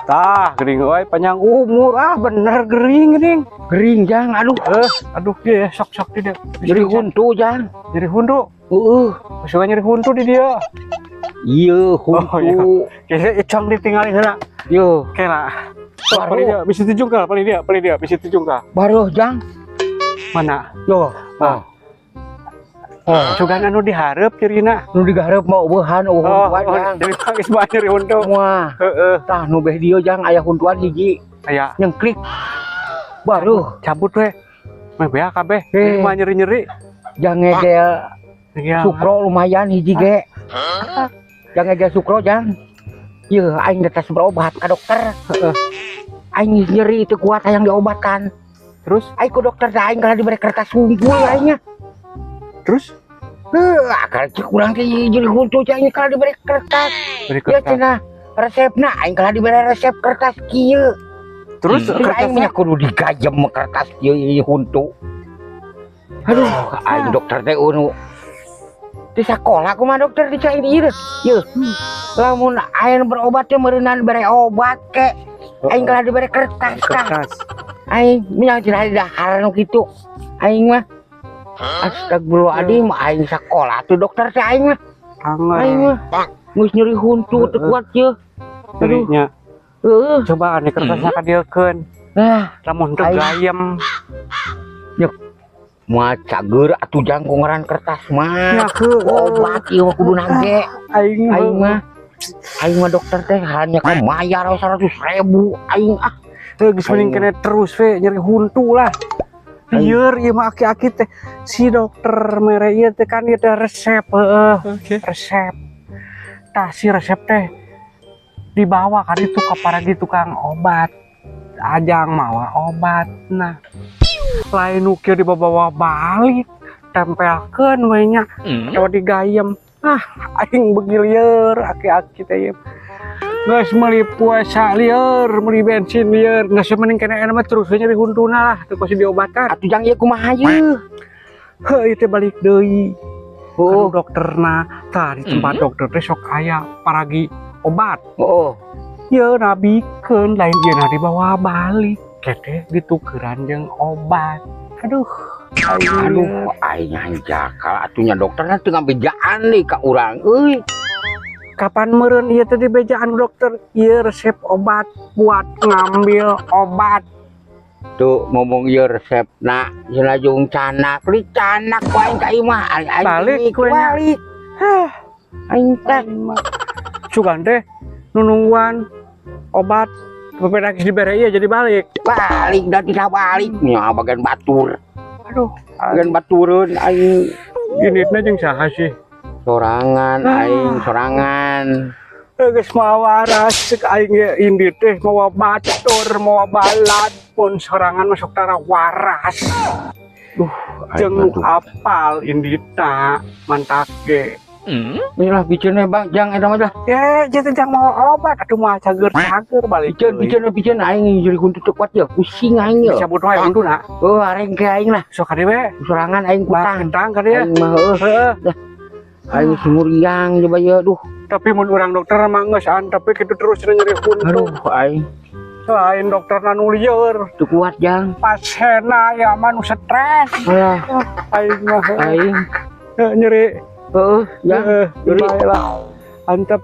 Tah, gering euy, panjang umur. Ah, bener gering gering. Gering, Jang, aduh. Eh, aduh dia sok sok di dia. Nyeri huntu, Jang. Nyeri huntu. Heeh. Suka nyeri huntu di dia. Iya, huntu. Oh, iya. Kayaknya icong ditinggalin heula. Yo, Kela. Baru. Paling dia bisa tujungkal, paling dia, paling dia bisa tujungkal. Baru, Jang. Mana? Yo. Ah. Oh. Sugan anu dihareup nyerina. Nu digareup mau eueuhan eueuh Oh, huntuan, oh, Jang. Jadi pangis mah nyeri huntu. Wah, Heeh. tah nu beh dieu, Jang, aya huntuan hiji Aya. Nyengklik. Baru. Cabut we. Meh beak kabeh. Eh. Ini mah nyeri-nyeri. Jang, ngegel Iya. Sukro lumayan hiji ge. Jang, ngegel Sukro, Jang. Yeuh, aing geus berobat ka dokter. Heeh. Aing nyeri itu kuat hayang diobatan. Terus? Aing ku dokter teh aing kalah diberi kertas wungkul aingnya. Terus? Heuh, akal cek urang teh jadi huntu cek aing kalah diberi kertas. Beri Ya kertas. Cenah resepna aing kalah diberi resep kertas kieu. Terus Terus aing kertasnya mah kudu digajem kertas kieu ieu huntu. Aduh, aing dokter teh unu. Di sekolah kumaha dokter di cai ieu. Yeuh. Lamun aing berobat teh meureunnan bere obat ke. Aing kalah diberi kertas tah. Kertas. Aing minyang cenah dahar nu kitu. Aing mah astagfirullahaladzim, aing sekolah tuh dokter teh aing mah. Anger. Aing mah geus nyeri huntu teu kuat ye. Aduh. Nyerinya. Heeh. Coba nih kertasnya kadieukeun. Nah, Lamun teu Aing. Gayem. Moal cager atuh, Jang, ku ngaran kertas mah. Ya heueuh. Obat ieu mah kudu nage. Aing. Aing mah aing mah dokter teh hanya mayar 100 ribu aing ah. Heuh, geus mending Aing. Kene terus we nyeri huntu lah. Aing. Lieur ieu mah aki-aki teh si dokter mere ieu teh kan ieu teh resep, heeh. Resep. Tah, si resep teh dibawa kan itu ke para tukang obat. Ajang mawa obat. Nah, lain nu kieu dibawa balik, tempelkeun we nya atau digayem. Ah, aing beuki lieur aki-aki teh ieu. Geus meuli puasa lieur, meuli bensin lieur, geus mending kene enak mah terus we nyeri huntuna lah, teu pasti diobatan. Atuh, Jang, ieu kumaha ieu? Heuh, ieu teh balik deui. Oh. Kan dokterna, tah di tempat dokter teh sok aya paragi obat. Oh. Ye nabikeun lain ieu na dibawa balik. Kete ditukeran jeung obat. Aduh, aing. Aduh, aing hanjakal atuh nya dokterna teu ngabejaan deui ka urang euy. Kapan meureun ieu teh dibejaan dokter? Ieu resep obat buat ngambil obat. Tuh ngomong ieu resepna cenah jeung canak li canak ku aing ka imah aing aing Balik teh ku nya. Balik. Hah, aing teh aing mah. Sugan teh nu nungguan obat bepeda geus dibere ieu jadi balik. Balik dan tidak balik nya bagian batur. Aduh, bagian batureun aing. Inditna jeung saha sih? Sorangan. Ah. Aing sorangan. Eh, geus mawa waras cek aing ge indit teh mawa batur, mawa balad pun sorangan masuk tara waras. Duh, Jeung nu apal inditna mantak ge. Inilah biceun bang, jang, eta mah dah. Ya, jadi jang mawa obat atuh mah cager-cager balik. Biceun, biceun, biceun, aing jadi huntu teu kuat ya, pusing aing ya. Cabut wae huntuna. Oh, areng ke aing lah. Sok ka dieu we. Sorangan aing kutang. Kentang ka dieu. Aing mah heueuh. Heeh. Aing sumuriang coba ya, duh. Tapi mun urang dokter mah geus an tapi kitu terus nyeri huntu. Aduh, aing Lain dokter nu lieur, teu kuat, Jang. Pasienna ya mah nu stres. Alah, Aing mah aing. Nyeri. Heeh, jang. Heeh, Nyeri. bae lah. Antep.